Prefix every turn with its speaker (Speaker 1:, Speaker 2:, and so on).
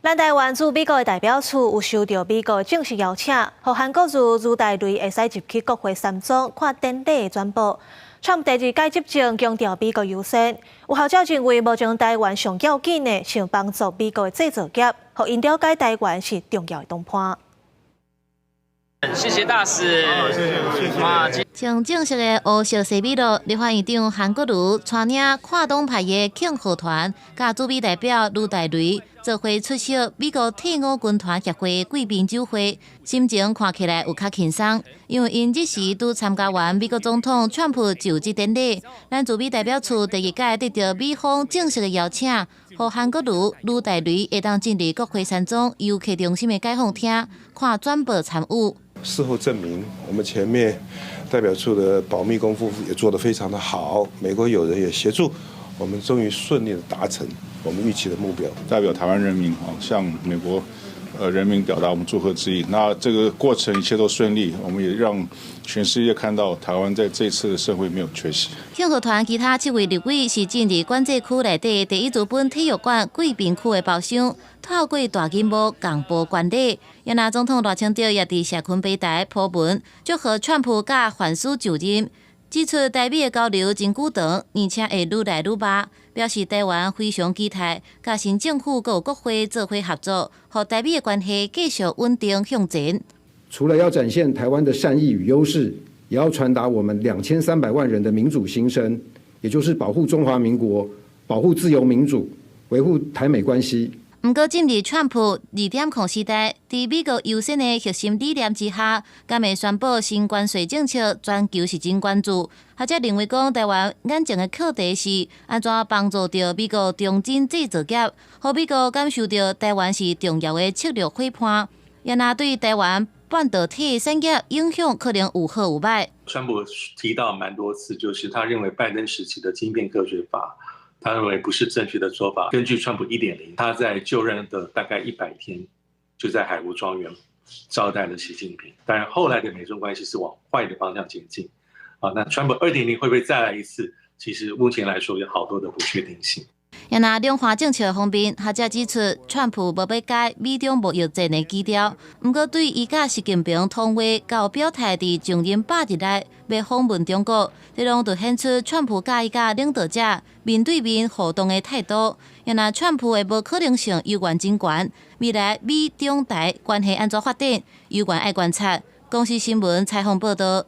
Speaker 1: 咱台灣駐美國的代表處有收著美國正式邀請，予韓國瑜盧大雷會使入去國會山莊看典禮的轉播。川普第二屆執政強調美國優先，有學者認為目前台灣上要緊的是幫助美國的製造業，予𪜶了解台灣是重要的談伴。
Speaker 2: 謝謝大使，謝謝。
Speaker 3: 穿正式的烏色西米露，立法院長韓國瑜帶領跨黨派的慶賀團，佮駐美代表盧大雷做伙出席美國退伍軍團協會貴賓酒會，心情看起來有較輕鬆，因為𪜶這時拄參加完美國總統川普就職典禮。咱駐美代表處第二屆得著美方正式的邀請，予韓國瑜盧大雷會當進入國會山莊遊客中心的解放廳看轉播參與。
Speaker 4: 事後證明，我們前面代表處的保密功夫也做得非常的好，美國友人也協助，我們終於順利的達成我們預期的目標。
Speaker 5: 代表台灣人民啊，向美國人民表達我們祝賀之意。那這個過程一切都順利，我們也讓全世界看到台灣在這次的盛會沒有缺席。
Speaker 3: 慶賀團其他七位立委是進入管制區內底第一資本體育館貴賓區的包廂，透過大銀幕共播觀禮。也若總統賴清德也佇社群平台鋪文，祝賀川普佮范斯就任，指出台美的交流真久長，而且會愈來愈密，表示台灣非常期待佮新政府閣有國會做伙合作，予台美的關係繼續穩定向前。
Speaker 6: 除了要展現台灣的善意與優勢，也要傳達我們2300萬人的民主心聲，也就是保護中華民國、保護自由民主、維護台美關係。
Speaker 3: 毋過，進入川普2.0時代，佇美國優先的核心理念之下，敢會宣布新關稅政策，全球是真關注。學者認為講，台灣眼前的課題是按怎幫助著美國重振製造業，予美國感受著台灣是重要的策略夥伴。也若對台灣半導體產業影響可能有好有歹。
Speaker 7: 川普提到蠻多次，就是他認為拜登時期的晶片科學法，他認為不是正確的做法。根據川普1.0，他在就任的大概100天，就在海湖莊園招待了習近平。當然，後來的美中關係是往壞的方向前進。啊，那川普2.0會不會再來一次？其實目前來說有好多的不確定性。
Speaker 3: 也若兩岸政策方面，學者指出，川普無欲改美中貿易戰的基調，毋過對伊佮習近平通話佮表態，佇上任100日內欲訪問中國，這攏就顯出川普佮意佮領導者面對面互動的態度。也若川普的無可能性猶原真懸，未來美中台關係按怎發展，猶原愛觀察。公視新聞採訪報導。